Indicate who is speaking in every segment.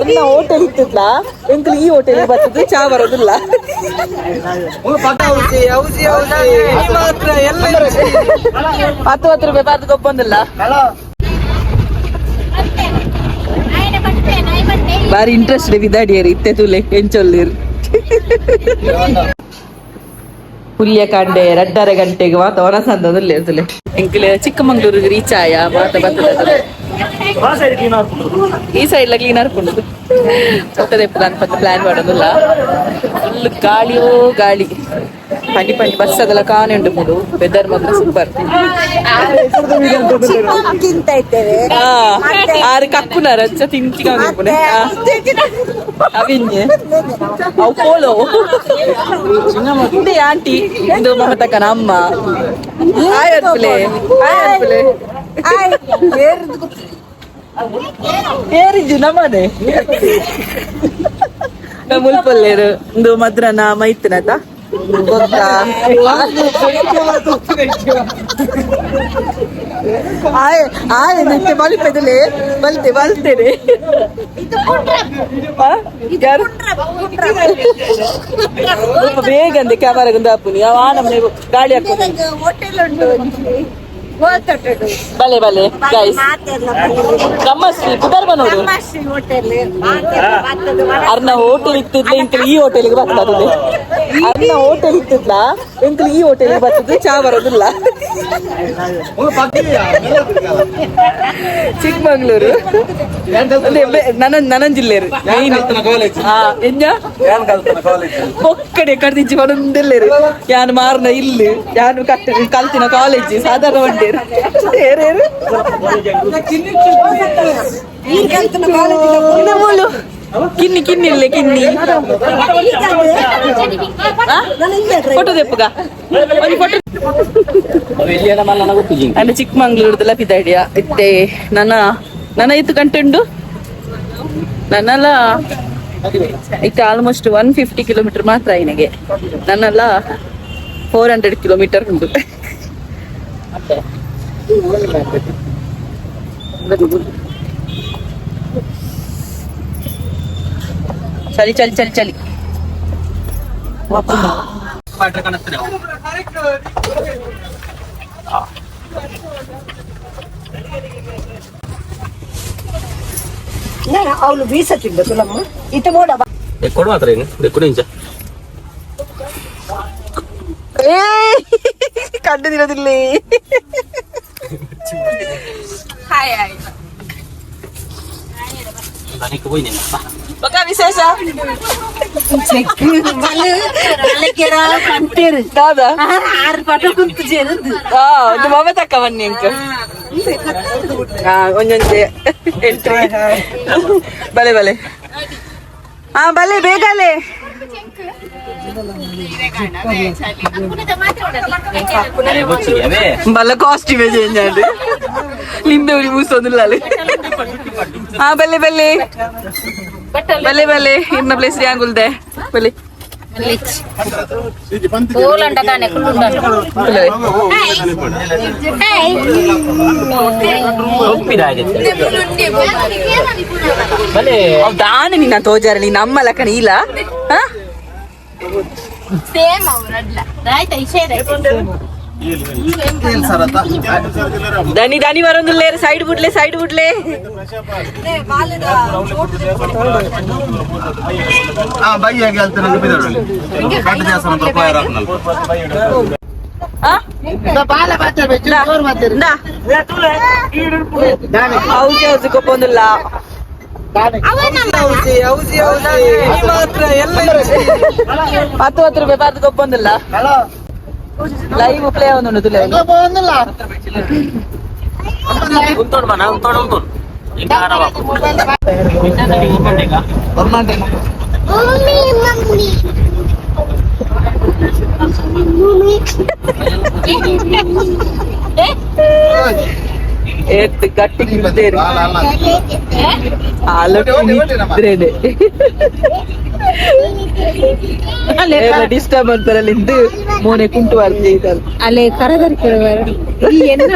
Speaker 1: ಅರ್ನ hotel ಇತ್ತಿತ್ಲ ಎಂಕುಲು ಈ hotel ಬರ್ತದೆ ಚಾ ಬರೋದಿಲ್ಲ. 10 10 ರೂಪಾಯಿ ಬಾರ್ದು ಗೊಬ್ಬೊಂದಿಲ್ಲ. ಬಾರಿ ಇಂಟ್ರೆಸ್ಟ್ ವಿದಾಡಿಯರು ಇತ್ತೆ ತುಲೆ ಎಂಚೊಲ್ಲಿರು. ಪುಲ್ಯ ಕಾಂಡೆ 2.30 ಗಂಟೆಗೆ ಮಾತ ಒಣಸಂದದಿಲ್ಲ ತುಲೆ. ಎಂಕುಲು ಚಿಕ್ಕಮಂಗ್ಳೂರಿಗೆ ರೀಚ್ ಆಯ ಮಾತ ಬರ್ತದೆ. ಈ ಸೈಡ್ ಕ್ಲೀನ್ ಆರ್ಪುಂಡು. ಪತ್ತದೆ ಪ್ಲಾನ್ ಪತ್ತ ಪ್ಲಾನ್ ಮಾಡೋದಿಲ್ಲ. ಫುಲ್ ಗಾಳಿಯೋ ಗಾಳಿ, ಪನಿ ಪನಿ ಬಸ್ ಅದೆಲ್ಲ ಕಾಣೆ ಉಂಟು ಮೂಡು. ವೆದರ್ ಮಾತ್ರ ಸೂಪರ್.
Speaker 2: ತಿಂತ ಇದ್ದೇವೆ.
Speaker 1: ಆರು ಕಕ್ಕುನಾರ ಅಂಚ ತಿಂಚಿ ಅವಿನ್ಯೆ ಅವು ಪೋಲೋ ಇಂದೆ ಆಂಟಿ, ಇಂದು ಮಮತಕ್ಕನ ಅಮ್ಮ. Hi ಅರ್ಪುಲೆ, hi ಅರ್ಪುಲೆ. ಏರಿಜು ನಮ್ಮನೆ ಮುಲ್ಪಲ್ಲೇರು. ಇಂದು ಮದ್ರನ ಮೈತ್ನತ ಗೊತ್ತಾ? ಆಯ್ ಆಯ್ ನಿತ್ತೆ ಬಲ್ಪೆದಲೆ ಬಲ್ತೆ ಬಲ್ತೇನೆ. ಯಾರು ಸ್ವಲ್ಪ ಬೇಗ ಅಂದೆ ಕ್ಯಾಮರಾ ಗುಂದಾಪುನಿ ಅವ ನಮ್ಮನೆ ಗಾಳಿ ಹಾಕೋದು.
Speaker 2: ಹೋಟೆಲ್ ಉಂಟು ಗೋಲ್ತೊಟ್ಟಡು.
Speaker 1: ಬಲೆ ಬಲೆ ಗೈಸ್, ನಮ್ಮಶ್ರೀ ಪುದರ್ಮ ನೋಡು.
Speaker 2: ನಮ್ಮಶ್ರೀ ಹೋಟೆಲ್.
Speaker 1: ಅರ್ನ ಹೋಟೆಲ್ ಇತ್ತಿದ್ಲ ಇಂಕಲ್ ಈ ಹೋಟೆಲ್ಗೆ ಬರ್ತದೆ. ಅರ್ನ ಹೋಟೆಲ್ ಇತ್ತಿದ್ಲ ಎಂಕಲ್ ಈ ಹೋಟೆಲ್ಗೆ ಬರ್ತದೆ, ಚಾ ಬರೋದಿಲ್ಲ. ಚಿಕ್ಕಮಂಗ್ಳೂರು ನನ್ನ ನನ್ನ ಜಿಲ್ಲೆರು ಎಂಜ ಪೊಕ್ಕಡೆ ಕಡ್ದಿಜ್ಜಿ ಬರೊಂದಿಲ್ಲೇರು. ಯಾನು ಮಾರ್ನ ಇಲ್ಲಿ ಯಾನು ಕಟ್ಟ ಕಲ್ತಿನ ಕಾಲೇಜ್ ಸಾಧಾರಣ ಬಂಡೇರು ಏರೇರು ಮೂಲು ಕಿನ್ನಿ ಕಿನ್ನಿ ಇಲ್ಲೇ ಕಿನ್ನಿ ಫೋಟೋ ತೆಪ್ಪುಗ ಒಂದು ಫೋಟೋ. ಅಂಡ್ ಚಿಕ್ಕಮಂಗ್ಳೂರ್ದೆಲ್ಲ ಪಿದಾಡಿಯ ಇತ್ತೆ. ನನ್ನ ನನ್ನ ಇತ್ತು ಗಂಟೆ ಉಂಡು ನನ್ನೆಲ್ಲ. ಇತ್ತೆ ಆಲ್ಮೋಸ್ಟ್ 150 ಕಿಲೋಮೀಟರ್ ಮಾತ್ರ ಇನಗೆ. ನನ್ನೆಲ್ಲ 400 ಕಿಲೋಮೀಟರ್ ಉಂಟು. ಚಲಿ ಚಲಿ ಚಲಿ ಚಲಿ.
Speaker 2: ಅವಳು ಬೀಸತ್ತಿದ್ದ ತುಲಮ್ಮ ಇತ್ತ ಮೋಡ.
Speaker 3: ಎಕ್ಕಡು ಮಾತ್ರ ಏನು ಎಕ್ಕಡು ಇಂಚ.
Speaker 1: ಏ ಕಂಡು
Speaker 3: ದನಿಕ್ ಹೋಯ್ನೇನಪ್ಪ.
Speaker 1: ಬೊಕ ವಿಶೇಷ ದಾದಾ?
Speaker 2: ಆರು ಪಟ ಕುಂತು ಜೇರದ್ದು.
Speaker 1: ಆ ಒಂದು ಮಮತಕ್ಕ ಬನ್ನಿ ಅಂಕ. ಹಾ ಒಂದೊಂದೇ ಎಂಟ್ರಿ. ಬಲೆ ಬಲೆ. ಹಾ ಬಲೆ ಬೇಗಲೆ. ಬಲ್ಲ ಕಾಸ್ಟ್ಯೂಮ್ ಚೇಂಜ್ ಆಂಡ್ ಲಿಂಬೆ ಹುಳಿ ಮೂಸೊಂದಿಲ್ಲ. ಹಾ ಬಲ್ಲೆ ಬಲ್ಲೆ ಬಲ್ಲೆ ಬಲ್ಲೆ. ಇನ್ನ ಪ್ಲೇಸ್ ಯಾಂಗುಲ್ದೆ ಬಲ್ಲೆ.
Speaker 3: ಬಲೆ.
Speaker 1: ದಾನೆ ನಿನ್ನ ತೋಜಾರ ನೀನ್ ನಮ್ಮ ಲಕ್ಕಣ ಇಲ್ಲ. ದನಿ ದನಿ ಬರೋದಿಲ್ಲ. ಸೈಡ್ ಬಿಡ್ಲೆ, ಸೈಡ್ ಬಿಡ್ಲೆ. ಹೌದು ಹೌದು ಕೊಪ್ಪೊಂದಿಲ್ಲ. 10 10 ರೂಪಾಯಿ ಬಾರ್ದು ಕೊಪ್ಪೊಂದಿಲ್ಲ. ಲೈವ್ ಪ್ಲೇ ಒಂದು.
Speaker 3: ಉಂತೋಡು ಮನ ಉಂತೋಡು ಉಂತೋಡು ఇంకా
Speaker 4: ಮಮ್ಮಿ ಮಮ್ಮಿ
Speaker 1: ಏತ್ ಗಟ್ಟಿ ನಿಂತೇರು. ಆಲೋಟಿ ನಿದ್ರೇನೆ. Disturb ಅಂತಾರಲ್ಲಿಂದು ಮೋನೆ ಕುಂಟು ಮಾಡ್ತಿದ್ದಾರೆ.
Speaker 2: ಅಲ್ಲೇ ಕರದರ್ಕೆ ಎನ್ನ.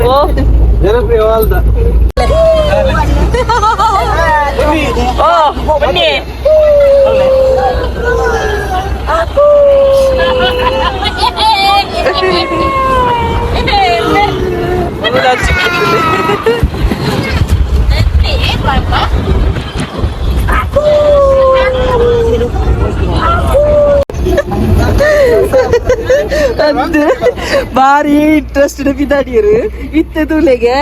Speaker 1: ಓ ಓ ಬನ್ನಿ. ಅದು ಬಾರಿ ಇಂಟ್ರೆಸ್ಟ್ ಬಿದ್ದಾಡಿಯರು ಇತ್ತೆ ತೂಲೆಗೆ.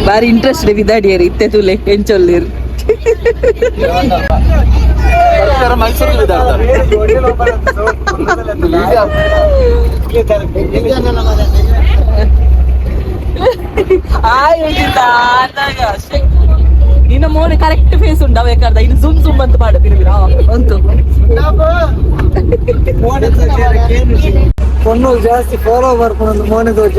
Speaker 1: ಬಾರಿ ಇಂಟ್ರೆಸ್ಟ್ ಬಿದ್ದಾಡಿಯರು ಇತ್ತೆ ತೂಲೆ ಎಂಚೊಲ್ಲೇರು. ನಿನ್ನ ಮೋನೆ ಕರೆಕ್ಟ್ ಫೇಸ್ ಉಂಟು ಬೇಕಾರ್ದ ಇನ್ನು ಜುಮ್ ಜುಮ್ ಅಂತ ಮಾಡು ತಿರುಗಿ ಉಂಟು.
Speaker 5: ಪೊಣ್ಣು ಜಾಸ್ತಿ ಫಾಲೋ ಬರ್ಕೊಂಡು ಮೋನೆ ದೋಚ.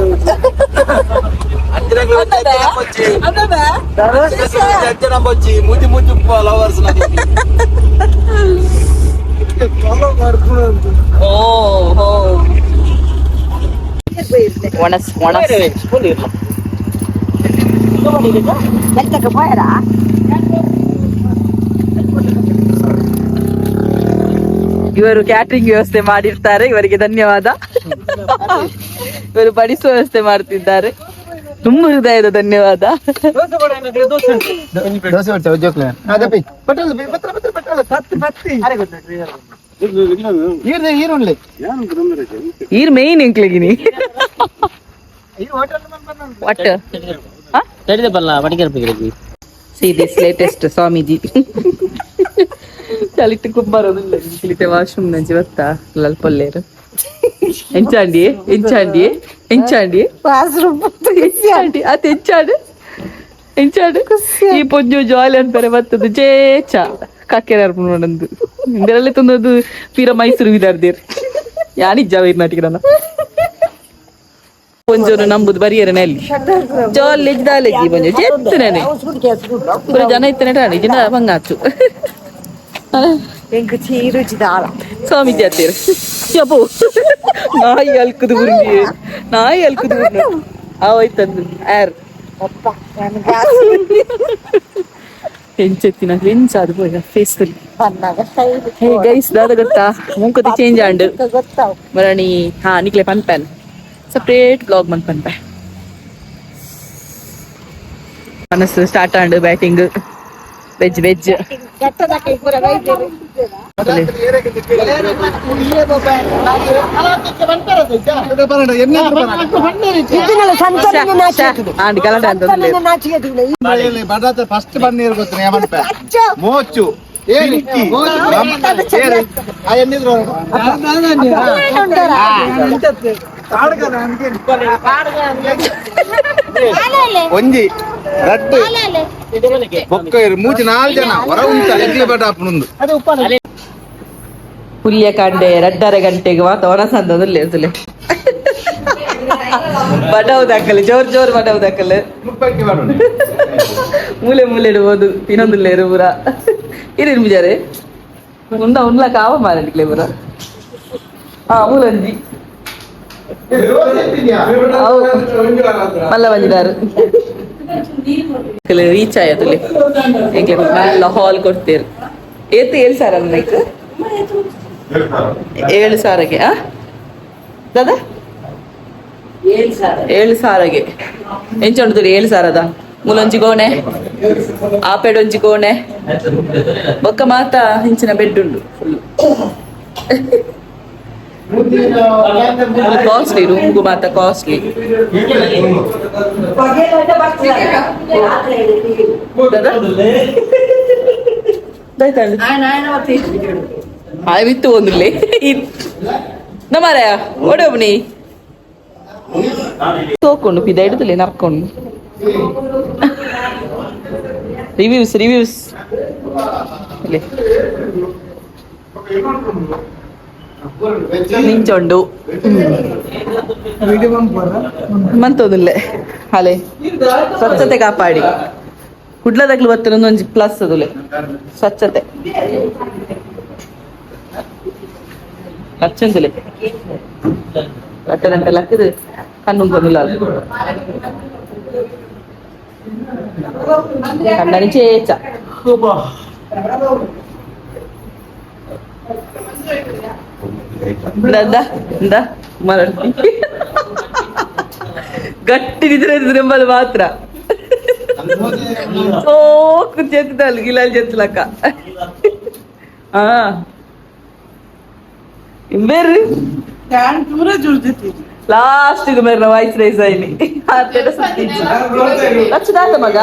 Speaker 3: ಮುಜಿ ಮುಜಿ ಲವರ್ಸ್.
Speaker 5: ಫಾಲೋ ಮಾಡ್ಕೊಂಡು.
Speaker 1: ಓ ಹೋ, ಒಣಸ್ ಒಣಸ್. ಇವರು ಕ್ಯಾಟ್ರಿಂಗ್ ವ್ಯವಸ್ಥೆ ಮಾಡಿರ್ತಾರೆ, ಇವರಿಗೆ ಧನ್ಯವಾದ. ಇವರು ಬಡಿಸುವ ವ್ಯವಸ್ಥೆ ಮಾಡ್ತಿದ್ದಾರೆ, ತುಂಬ ಹೃದಯದ ಧನ್ಯವಾದ. ಈರ್ ಮೇನ್ ಎಂಕ್ಲೆಗಿನಿ what. See this latest Swamiji ಚಳಿಟ್ಟು ಕುಬ್ಬರೋದಿಲ್ಲ ಇಲ್ಲಿತೆ ವಾಶ್ರೂಮ್ ನಂಜಿ ಬತ್ತಾ ಲಲ್ಪೊಲ್ಲೇರು ಎಂಚಾಂಡಿ ಎಂಚಾಂಡಿ ಎಂಚಾಂಡಿ ಎಂಚಾಂಡಿ ಅತ್ ಎಂಚಾಡು ಎಂಚಾಡು ಈ ಪೊಂಜು ಜಾಲಿ ಅನ್ಪರೆ ಬತ್ತದು ಜೇಚ ಕಕ್ಕೆರ ನೋಡಂದು ಇಂದರಲ್ಲಿ ತಂದದ್ದು ತೀರ ಮೈಸೂರು ವಿದಾರ್ದೇರ್ ಯಾನಿಜ್ಜ ನಾಟಿಗೆ ಪೊಂಜೋನು ನಂಬುದು ಬರಿಯರನೆ ಅಲ್ಲಿ ಜಾಲಿ ದಾಲೆಜ್ಜಿ ಪೊಂಜು ಜೆತ್ತನೆ ಪೂರ ಜನ ಇತ್ತನೆ ಟಾಣಿ ಜಿನ ಬಂಗಾಚು.
Speaker 2: ಎಂಕ್ ಚೀರುಚಿ ದಾಳ.
Speaker 1: ಸ್ವಾಮೀಜಿ ಅತ್ತೀರು ಯಪ್ಪೋ ನಾಯಿ ಅಲ್ಕುದು ಬುರ್ಗಿ ನಾಯಿ ಅಲ್ಕುದು ಬುರ್ನು ಆವೋಯ್ತಂದು ಆರ್ ಎಂಚೆತ್ತಿನ ಎಂಚ ಅದು ಪೋಯ ಫೇಸ್. ಹೇ ಗೈಸ್, ದಾದ ಗೊತ್ತಾ, ಮುಂಕುತಿ ಚೇಂಜ್ ಆಂಡ್
Speaker 2: ಗೊತ್ತಾವ್.
Speaker 1: ಮರಣಿ ಹಾ ನಿಕ್ಲೆ ಪನ್ಪೆನ್ ಸಪ್ರೇಟ್ ಬ್ಲಾಗ್ ಮನ್ ಪನ್ಪೆ. ಮನಸ್ಸು start and batting veg veg. And ಗಲಾಟೆ ಅಂತ.
Speaker 6: ಫಸ್ಟ್ ಬನ್ನೀರು ಗೊತ್ತು ಮೋಚು ಒಂಜಿ ರಡ್ಡು ಬೊಕ್ಕ ಮೂಜಿ ನಾಲ್ ಜನ ಹೊರ ಉಂಟ ಎಗ್ಲಿ ಬಡ ಅಪ್ಪನುಂದು.
Speaker 1: ಪುಲ್ಯ ಕಾಂಡೆ ರಡ್ಡರೆ ಗಂಟೆಗೆ ವಾತಾವರಣ ಸಂದದಲ್ಲಿ ಅಸಲೆ ಬಡವು ದಾಕಲೆ ಜೋರ್ ಜೋರ್ ಬಡವು ದಾಕಲೆ ಮೂಲೆ ಮೂಲೆ ಇಡ್ಬೋದು ತಿನ್ನೊಂದಿಲ್ಲ ಪೂರ ಇರೇನು ಬಿಜಾರೆ ಉಂಡ ಉಣ್ಲಕ ಆವ ಮಾರಡಿಕ್ಲೆ ಪೂರ. ಹಾ ಮೂಲಂಜಿ ಅವು ಮಲ್ಲ ಬಂದಿದ್ದಾರೆ ರೀಚ್ ಆಯತುಲೆ ಎಂಕ್ಲೆ ಮಲ್ಲ ಹಾಲ್ ಕೊಡ್ತೀರಿ ಏತ್ ಏಳು ಸಾವಿರ ನೈಕ್ 7,000ಕ್ಕೆ. ಆ ದಾದಾ 7,000ಗೆ ಎಂಚ ಉಂಟು 7,000ದ ಮೂಲೊಂಜಿ ಕೋಣೆ ಆಪೆಡೊಂಜಿ ಕೋಣೆ ಬೊಕ್ಕ ಮಾತ ಇಂಚಿನ ಬೆಡ್ ಉಂಡು. ಫುಲ್ ಕಾಸ್ಟ್ಲಿ ರೂಮ್ಗೂ ಮಾತ ಕಾಸ್ಟ್ಲಿ. ಆಯ್ತು ಒಂದುಲೇ ನಮಾರಯ ಓಡೋಬ್ನಿ ತೋಕೊಂಡು ಪಿದ ಹಿಡಿದಲೆ ನರ್ಕೊಂಡು ರಿವ್ಯೂಸ್ ರಿವ್ಯೂಸ್. ಇಲ್ಲಿ ನಿಂಚೊಂಡು.
Speaker 5: ವಿಡಿಯೋ ಬಂದ್.
Speaker 1: ಮಂತೋದಿಲ್ಲೆ. ಅಲೆ, ಸ್ವಚ್ಛತೆ ಕಾಪಾಡಿ. ಕುಡ್ಲದಾಗ್ಲು ಬತ್ತಿನ ಒಂಜಿ ಪ್ಲಸ್ ಅದುಲೆ ಸ್ವಚ್ಛತೆ. ಲಚ್ಚೊಂದುಲೆ ಲಟ್ಟದಂಟ ಲಕ್ಕದು ಕಣ್ಣು ಬಂದಿಲ್ಲ, ಕಣ್ಣನಿ ಚೇಚ. ಇಂದ ಇಂದ ಮರಳಿ ಗಟ್ಟಿ ನಿದ್ರೆ ನಿಂಬಲ್ ಮಾತ್ರ ಸೋಕು చేతులు ಗಿಲಾಲ್ చేతులಕ್ಕ. ಆ ಬೇರೆ ಲಾಸ್ಟ್ ಮೇರೆ ವಾಯ್ಸ್ ರೈಸ್ ಆಯ್ನಿ. ಲಚ್ಚದಾತ ಮಗ.